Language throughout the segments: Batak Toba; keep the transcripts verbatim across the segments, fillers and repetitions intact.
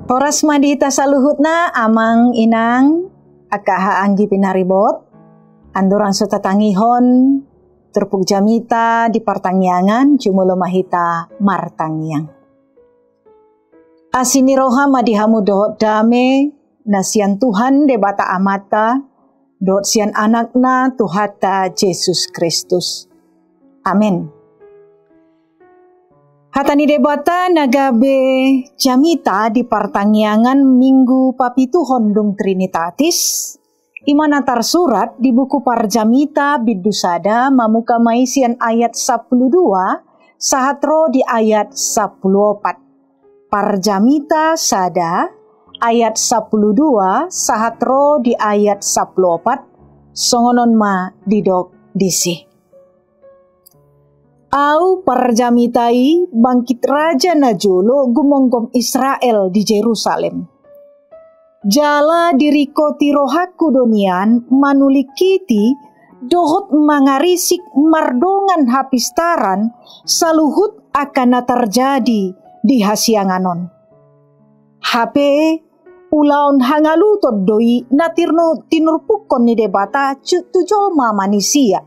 Horas ma di hita saluhutna, amang, inang, angka haha anggi pinaribot. Andorang so tatangihon turpuk jamita di partangiangan, jumolo ma hita martangiang. Asi ni roha ma di hamu dohot dame na sian Tuhan Debata Amanta dohot sian Anakna Tuhanta Jesus Kristus. Amen. Hata ni Debata na gabe jamita di partangiangan Minggu papituhon dung Trinitatis, i ma na tarsurat di buku Parjamita bindu sada, mamuka ma i sian ayat sampulu dua sahat ro di ayat sampulu opat. Parjamita sada ayat sampulu dua sahat ro di ayat sampulu opat, songon on ma didok disi. Ahu parjamita i bangkit raja na jolo gumonggom Israel di Jerusalem. Jala diringkoti rohangku do nian manulingkiti dohot mangarisik mardongan hapistaran saluhut angka na tarjadi di hasiangan on. Hape ulaon hangaluton do i na tirnu-, tinurpukkon ni Debata ju-, tu jolma manisia,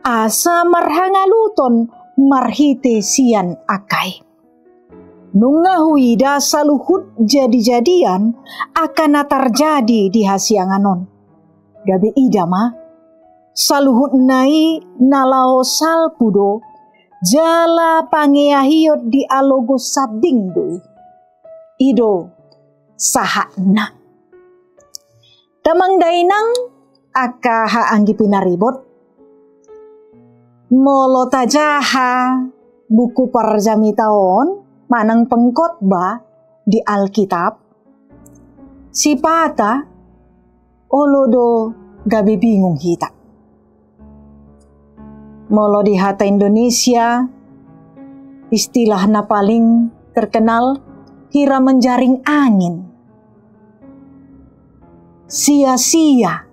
asa marhangaluton marhite sian angka i. Nunga huida saluhut jadi-jadian angka na tarjadi di hasiangan on. Gabe ida ma, saluhutna i na laho salpu do, jala pangeahion dialogo sambing do i. I do sahatna. Damang dainang, angka haha anggi pinaribot, molo tajaha buku Parjamita on manang Pengkhotbah di Alkitab, sipata olo do gabe bingung hita. Molo di hata Indonesia, istilah na paling terkenal, hira menjaring angin. Sia-sia.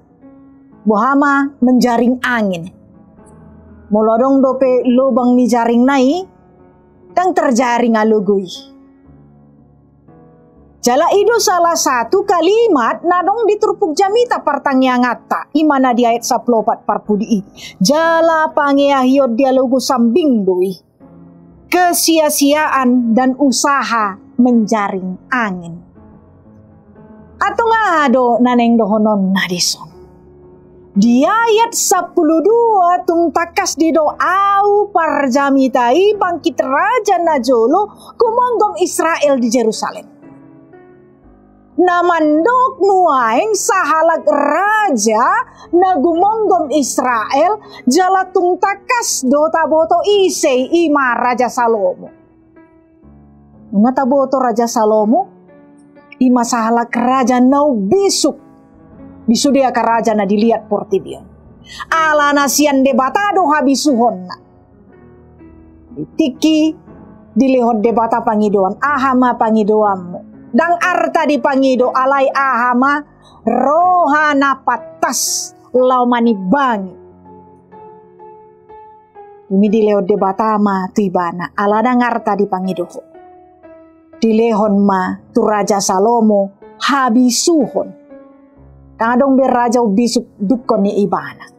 Boha ma menjaring angin? Molo adong dope lobang ni jaringna i, ndang terjaring alogo i. Jala i do salah satu kalimat na adong di turpuk jamita partangianganta, i ma na di ayat sampulu opat parpudi i. Jala pangeahion dialogo sambing do i. Kesia-siaan dan usaha menjaring angin. Antong aha do na naeng dohononna dison? Di ayat sampulu dua tung tangkas didok, ahu parjamita i bangkit raja na jolo gumonggom Israel di Jerusalem. Na mandok nuaeng sahalak raja na gumonggom Israel, jala tung tangkas do taboto ise i, i ma Raja Salomo. Nunga taboto Raja Salomo, i ma sahalak raja na umbisuk di sude angka raja na dilehon portibi on. Alana sian Debata do habisuhonna. Di tingki dilehon Debata pangidoan, aha ma pangidoanmu? Ndang arta dipangido, alai aha ma? Roha na pantas laho manimbangi. Dung i dilehon Debata ma tu ibana, ala ndang arta dipangido ho. Dilehon ma tu Raja Salomo habisuhon. Ndang adong be raja umbisuk dungkon ni ibana.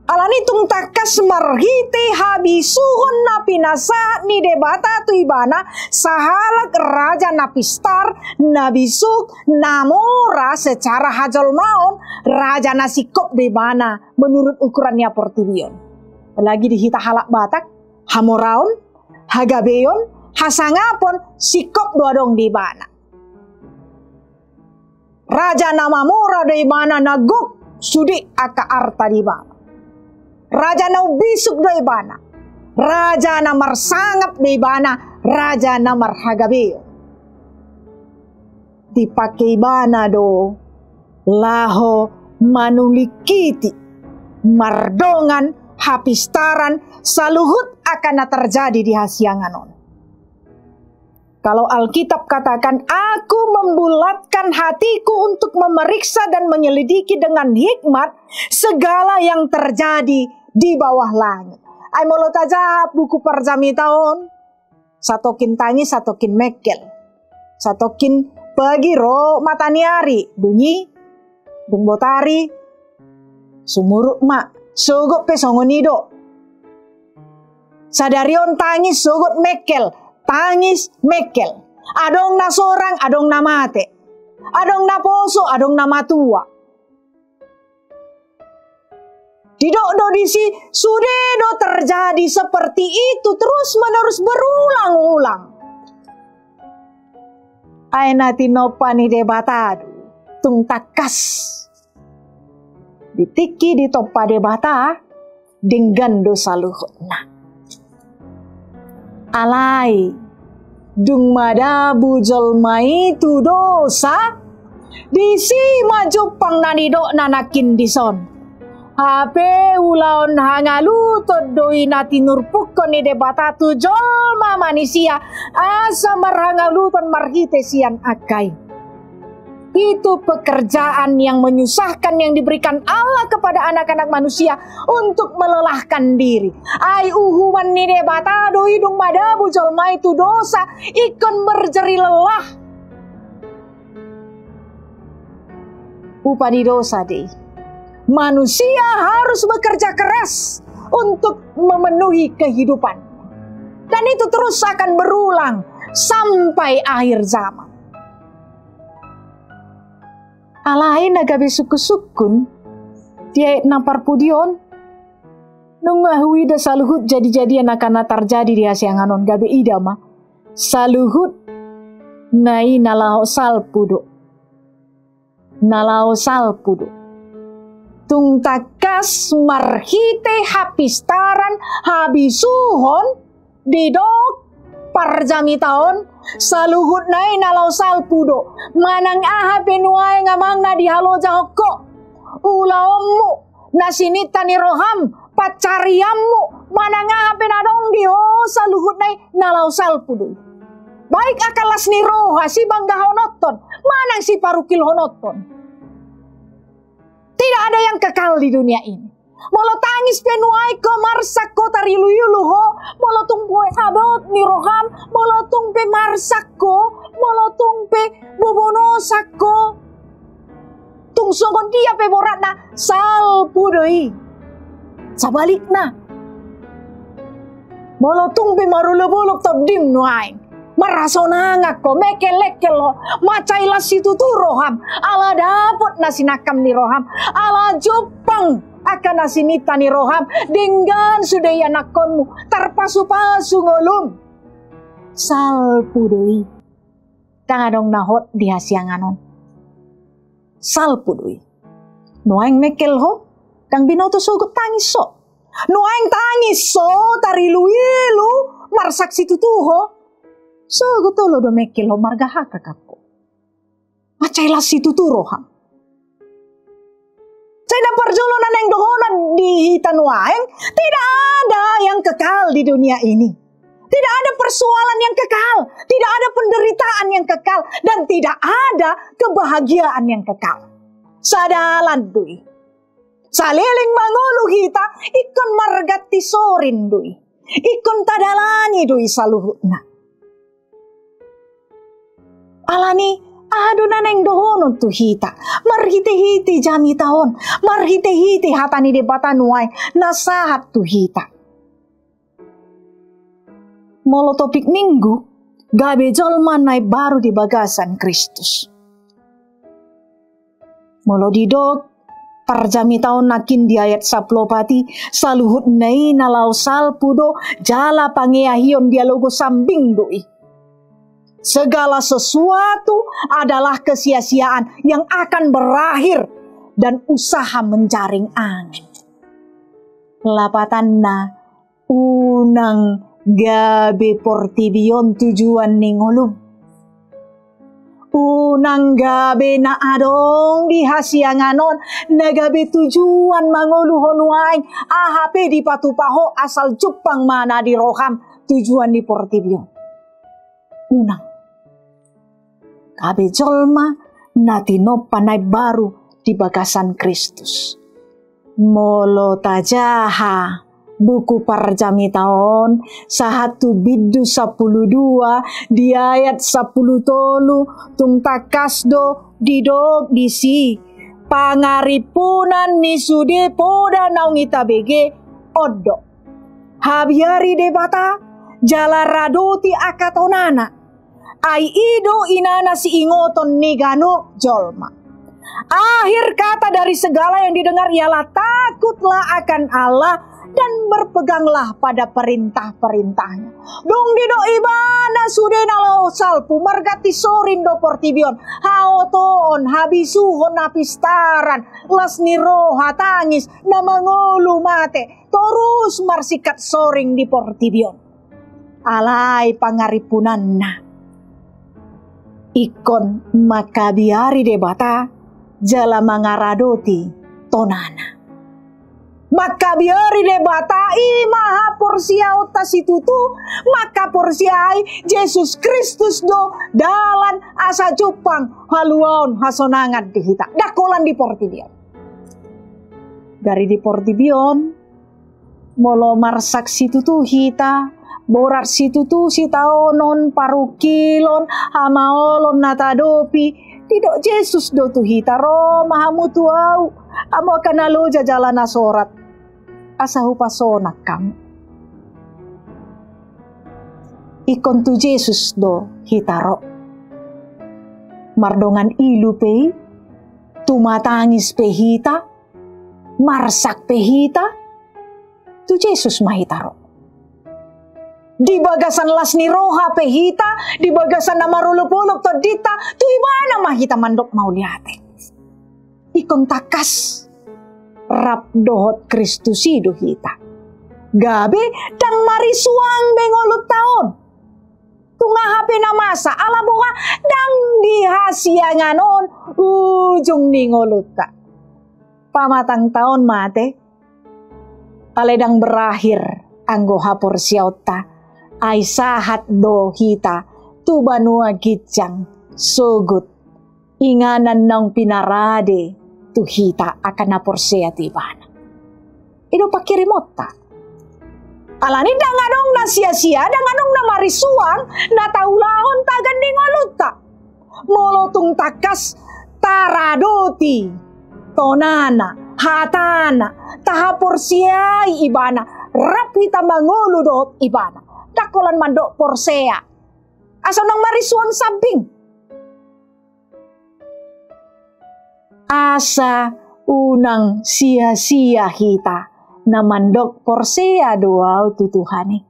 Alani tung tangkas marhite habisuhon na pinasahat ni Debata tu ibana, sahalak raja na pistar, na bisuk, na mora secara hajolmaon, raja na singkop do ibana menurut ukuran ni portibi on. Apalagi di hita halak Batak, hamoraon, hagabeon, hasangapon, singkop do adong di ibana. Raja na mamora do ibana, na gok sude angka arta di ibana. Raja na umbisuk do ibana. Raja na marsangap do ibana, raja na marhagabeon. Dipake ibana do laho manulingkiti mardongan hapistaran saluhut angka na tarjadi di hasiangan on. Kalau Alkitab katakan, "Aku membulatkan hatiku untuk memeriksa dan menyelidiki dengan hikmat segala yang terjadi di bawah langit." Ai molo tajaha buku Parjamita on, satokin tangis, satokin mengkel. Satongkin pagi ro mataniari, dung i, dung botari, sumurut ma, sogot pe songon i do. Sadari on tangis sogot mengkel, tangis mengkel. Adong na sorang, adong na mate. Adong na poso, adong na matua. Didok do disi, sude do terjadi seperti itu terus menerus berulang-ulang. Ai na tinompa ni Debata do, tung tangkas. Di tingki ditompa Debata, denggan do saluhutna. Alai, dung madabu jolma i tu dosa, disi ma jumpang na nidokna nangkin dison. Hape ulaon hangaluton do i na tinurpukkon ni Debata tu jolma manisia, asa marhangaluton marhite sian angka i. Itu pekerjaan yang menyusahkan yang diberikan Allah kepada anak-anak manusia untuk melelahkan diri. Ai uhuman ni Debata do i dung madabu jolma i tu dosa, ingkon berjeri lelah. Upa ni dosa do i. Manusia harus bekerja keras untuk memenuhi kehidupan. Dan itu terus akan berulang sampai akhir zaman. Alai na gabe sungkun-sungkun, di ayat na parpudi on, nunga huida saluhut jadi-jadian angka na tarjadi di hasiangan on, gabe ida ma. Saluhutna i na laho salpu do. Na laho salpu do. Tung tangkas marhite hapistaran, habisuhon, didok parjamita on, saluhutna i na laho salpu do. Manang aha pe nuaeng amang na dihalojahon ho, ulaonmu, na sininta ni roham, pancarianmu, manang aha pe na adong di ho, saluhutna i na laho salpu do i. Baik angka las ni roha, sibanggahononhon, manang siparungkilhononhon. Tidak ada yang kekal di dunia ini. Molo tangis pe nuaeng ho, marsak ho, tarilu-ilu ho, molo tung pe abot ni roham, molo tung pe marsak ho, molo tung pe bobonosak ho, tung songon dia pe boratna, salpu do i. Sabalikna, molo tung pe marolop-olop tondim nuaeng, marhasonangan ho, mengkel-engkel ho, mansai las situtu roham, ala dapot na sinangkap ni roham, ala jumpang angka na sininta ni roham, denggan sude ianakkonmu, tarpasu-pasu ngolum. Salpu do i. Ndang adong na hot di hasiangan on. Salpu do i. Nuaeng mengkel ho, ndang binoto sogot tangis ho. Nuaeng tangis ho, tarilu-ilu, marsak situtu ho, sogot olo do mengkel ho, margahak-gahak ho. Mansai las situtu roham. Sai na parjolo na naeng dohonon di hita nuaeng, tidak ada yang kekal di dunia ini. Tidak ada persoalan yang kekal, tidak ada penderitaan yang kekal, dan tidak ada kebahagiaan yang kekal. Sadalan do i. Saleleng mangolu hita, ingkon marganti sorin do i. Ingkon tadalani do i saluhutna. Alani, aha do na naeng dohonon tu hita, marhite-hite jamita on, marhite-hite hata ni Debata nuaeng, na sahat tu hita. Molo topik Minggu, gabe jolma na imbaru di bagasan Kristus. Molo didok parjamita on nangkin di ayat sampulu opat i, saluhutna i na laho salpu do, jala pangeahion di alogo sambing do i. Segala sesuatu adalah kesia-siaan yang akan berakhir dan usaha menjaring angin. Lapatanna, unang gabe portibi on tujuan ni ngolum. Unang gabe na adong di hasiangan on na gabe tujuan mangolu ho nuaeng, aha pe dipatupa ho asal jumpang ma na di roham tujuan ni portibi on. Unang. Gabe jolma na tinompa na imbaru di bagasan Kristus. Molo tajaha Buku Parjamita on, sahat tu bindu sampulu dua, di ayat sampulu tolu, tung tangkas do didok disi, pangarimpunan ni sude poda naung tabege, on do: Habiari Debata, jala radoti angka tonana. Ai i do inana siingoton ni ganup jolma. Akhir kata dari segala yang didengar ialah takutlah akan Allah dan berpeganglah pada perintah-perintahnya. Dung didok ibana sude na laho salpu, marganti soring do portibi on, haotoon, habisuhon, hapistaran, las ni roha, tangis, na mangolu, mate, torus marsingkat soring di portibi on. Alai pangarimpunanna ingkon mangkabiari Debata jala mangaradoti tonana. Mangkabiari Debata i ma haporseaonta situtu, mangkaporseai Jesus Kristus do dalan asa jumpang haluaon hasonangan di hita, ndang holan di portibi on. Gari di portibi on, molo marsak situtu hita, borat situtu sitaonon, parungkilon, hamaolon na taadopi, didok Jesus do tu hita, ro ma hamu tu ahu, ahu angka na loja jala na sorat, asa hupasonang hamu. Ingkon tu Jesus do hita ro. Mardongan ilu pe i, tumatangis pe hita, marsak pe hita, tu Jesus ma hita ro. Di bagasan las ni roha pe hita, di bagasan na marolopolop tondinta, tu ibana ma hita mandok mauliate. Ingkon tangkas rap dohot Kristus i do hita. Gabe ndang marisuang be ngolunta on. Tung aha pe na masa, ala boha ndang di hasiangan on ujung ni ngolunta. Pamatangta on mate, alai ndang berakhir anggo haporseaonta, ai sahat do hita tu banua ginjang sogot inganan naung pinarade tu hita angka na porsea tu ibana. I do pangkirimonta. Alani ndang adong na sia-sia, ndang adong na marisuang na taulahon tagan ni ngolunta. Molo tung tangkas taradoti tonana, hatana, tahaporseai ibana, rap hita mangolu dohot ibana, ndang holan mandok porsea, asa unang marisuang sambing. Asa unang sia-sia hita na mandok porsea do ahu tu Tuhan i.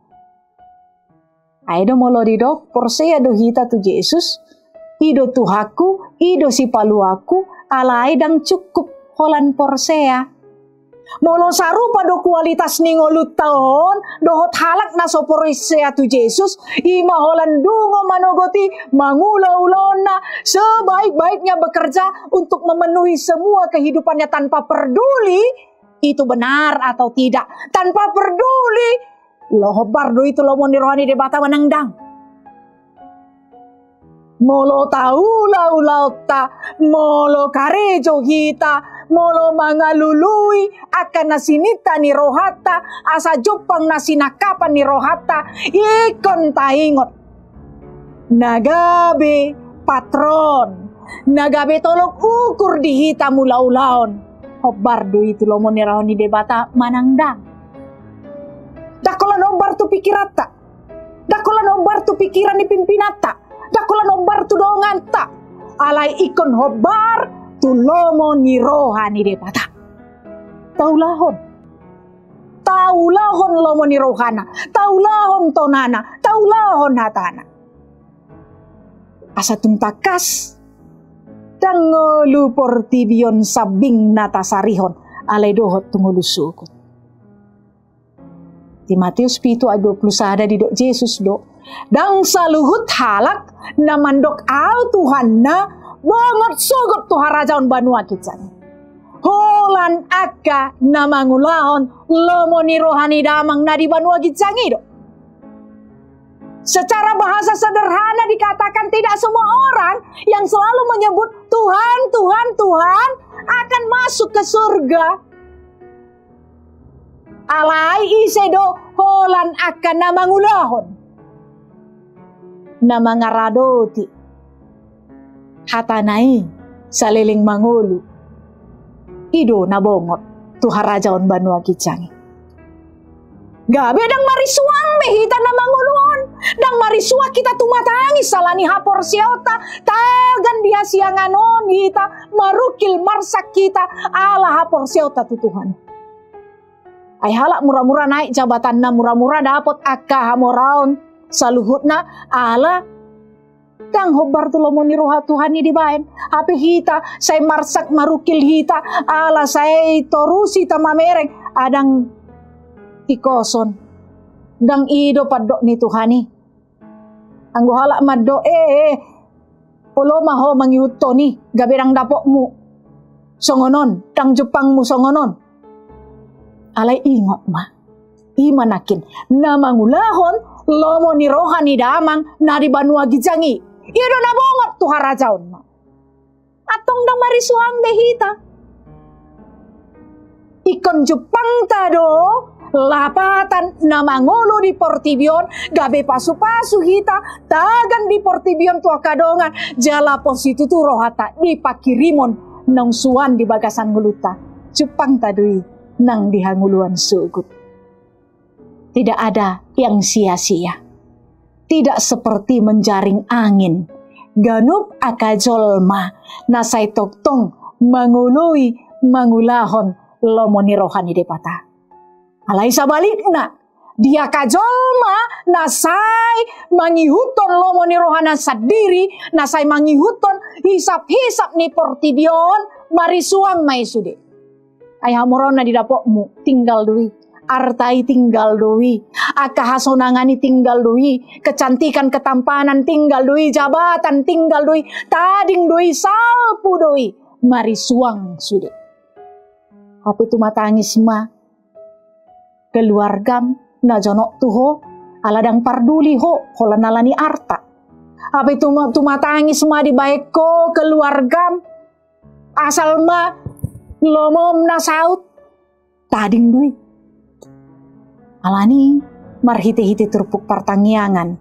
Ai do molo didok porsea do hita tu Jesus, i do Tuhanku, i do sipaluaonku, alai ndang cukup holan porsea. Molo sarupa do kualitas ni ngolunta on dohot halak na so porsea tu Jesus, i ma holan dungo manogot i, mangula ulaonna sebaik-baiknya bekerja untuk memenuhi semua kehidupannya tanpa peduli itu benar atau tidak, tanpa peduli lo hombar do i tu lomo ni roha ni Debata manang ndang. Molo taula ulaonta, molo karejo hita, molo mangalului angka na sininta ni rohanta, asa jumpang na sinangkapan ni rohanta, ingkon taingot, na gabe patron, na gabe tolok ukur di hita mangula ulaon, hombar do i tu lomo ni roha ni Debata manang ndang. Ndang holan hombar tu pikiranta, ndang holan hombar tu pikiran ni pimpinanta, ndang holan hombar tu donganta, alai ingkon hombar tu lomo ni roha ni Debata. Taulahon, taulahon lomo ni rohana, taulahon tonana, taulahon hatana. Asa tung tangkas ndang ngolu portibi on sambing na tasarihon, alai dohot tu ngolu sogot. Di Matius pitu ayat dua pulu sada didok Jesus do, ndang saluhut halak na mandok ahu Tuhanna, bongot sogot tu harajaon banua ginjang i. Holan angka na mangulahon lomo ni roha ni Damang na di banua ginjang i do. Secara bahasa sederhana dikatakan, tidak semua orang yang selalu menyebut Tuhan, Tuhan, Tuhan akan masuk ke surga. Alai ise do holan angka na mangulahon, na mangaradoti hatana i saleleng mangolu? I do na bongot tu harajaon banua ginjang i. Gabe ndang marisuang be hita na mangolu on. Ndang marisuang hita tumatangis ala ni haporseaonta. Tagan di hasiangan on hita marungkil, marsak hita ala haporseaonta tu Tuhan. Ai halak mura-mura naek jabatanna, mura-mura dapot angka hamoraon saluhutna, ala ndang hombar tu lomo ni roha Tuhan i dibaen. Hape hita sai marsak marungkil hita, ala sai torus hita mamereng, ndang tingkoson. Ndang i do pandok ni Tuhan i. Anggo halak mandok, eh, eh, olo ma ho mangihuthon i, gabe ndang dapotmu songon on, ndang jumpangmu songon on. Alai ingot ma, i ma nangkin na mangulahon lomo ni roha ni Damang na di banua ginjang i. I do na bongot tu harajaonna. Antong ndang marisuang be hita. Ingkon jumpangta do lapatan na mangolu di portibi on, gabe pasu-pasu hita tagan di portibi on tu angka dongan, jala pos situtu rohanta di pangkirimon naung suan di bagasan ngolunta. Jumpangta do i nang di hangoluan sogot. Tidak ada yang sia-sia. Tidak seperti menjaring angin. Ganup angka jolma na sai tongtong mangoloi, mangulahon lomo ni roha ni Debata. Alai sabalikna, di angka jolma na sai mangihuthon lomo ni rohana sandiri, na sai mangihuthon hisap-hisap ni portibi on, marisuang ma i sude. Ai hamoraon na didapotmu tinggal do i, arta i tinggal do i, angka hasonangan i tinggal do i, kecantikan ketampanan tinggal do i, jabatan tinggal do i, tading do i, salpu do i, marisuang sude. Hape tumatangis ma keluargam na jonok tu ho, ala ndang parduli ho holan ala ni arta. Hape tuma-, tumatangis ma dibaen ho keluargam, asal ma lomom na saut, tading do i. Alani marhite-hite turpuk partangiangan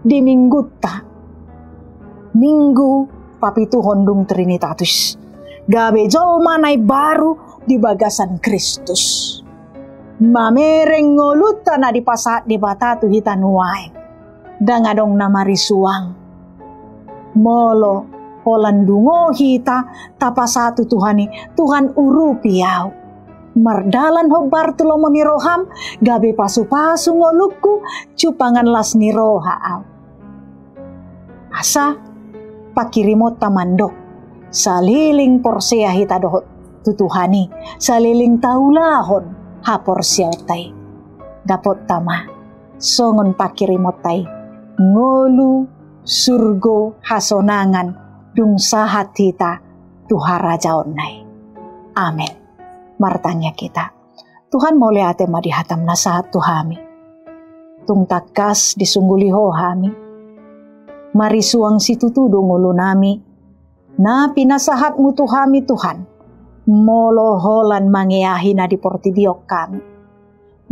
di minggunta, Minggu papituhon dung Trinitatis, gabe jolma na imbaru di bagasan Kristus. Mamereng ngolunta na dipasahat Debata tu hita nuaeng. Ndang adong na marisuang. Molo holan dungo hita tapasahat tu Tuhan i, Tuhan, urupi ahu. Mardalan hombar tu lomo ni roham, gabe pasu-pasu ngolungku, jumpangan las ni roha ahu. Asa pangkirimonta mandok, saleleng porsea hita dohot tu Tuhan i, saleleng taulahon haporseaonta i, dapotta ma songon pangkirimonta i ngolu, surgo, hasonangan, dung sahat hita tu harajaonna i. Amen. Martangiang hita. Tuhan, mauliate ma di hatam na sahat tu hami. Tung tangkas disungguli ho hami. Marisuang situtu do ngolunami na pinasahatmu tu hami, Tuhan. Molo holan mangeahi na di portibi on hami,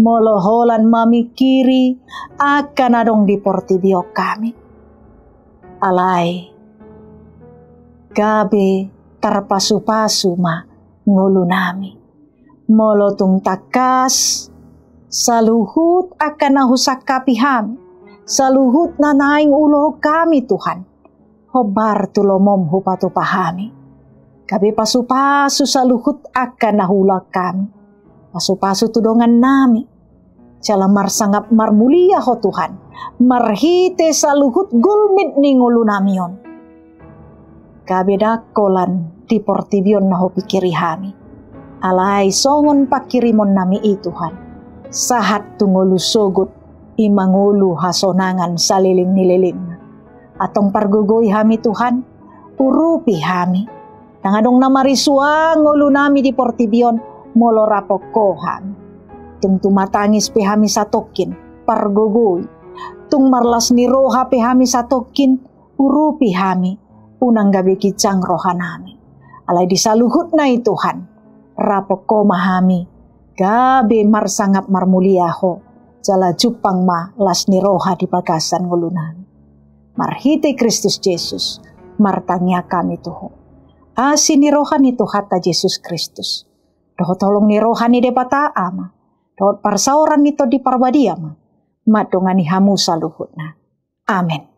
molo holan mamingkiri angka na adong di portibi on hami, alai gabe tarpasu-pasu ma ngolunami. Molo tung tangkas saluhut angka na husangkapi hami, saluhut na naeng uluhon hami, Tuhan, hombar tu lomom hupatupa hami. Gabe pasu-pasu saluhut angka na huulahon hami. Pasu-pasu tu dongannami. Jala marsangap marmulia ho, Tuhan, marhite saluhut gulmit ni ngolunami on. Gabe ndang holan di portibi on na hupingkiri hami, alai songon pangkirimonnami i, Tuhan, sahat tu ngolu sogot, i ma ngolu hasonangan saleleng ni lelengna. Antong pargogoi hami, Tuhan, urupi hami. Ndang adong na marisuang ngolunami di portibi on molo rap dohot Ho hami. Tung tumatangis pe hami satongkin, pargogoi. Tung marlas ni roha pe hami satongkin, urupi hami, unang gabe ginjang rohanami. Alai di saluhutna i, Tuhan, rap dohot Ho ma hami gabe marsangap marmulia ho, jala jumpang ma las ni roha di bagasan ngolunami. Marhite Kristus Jesus, martangiang hami tu Ho. Asi ni roha ni Tuhanta Jesus Kristus, dohot holong ni roha ni Debata Ama, dohot parsaoran ni Tondi Parbadia ma mandongani hamu saluhutna. Amen.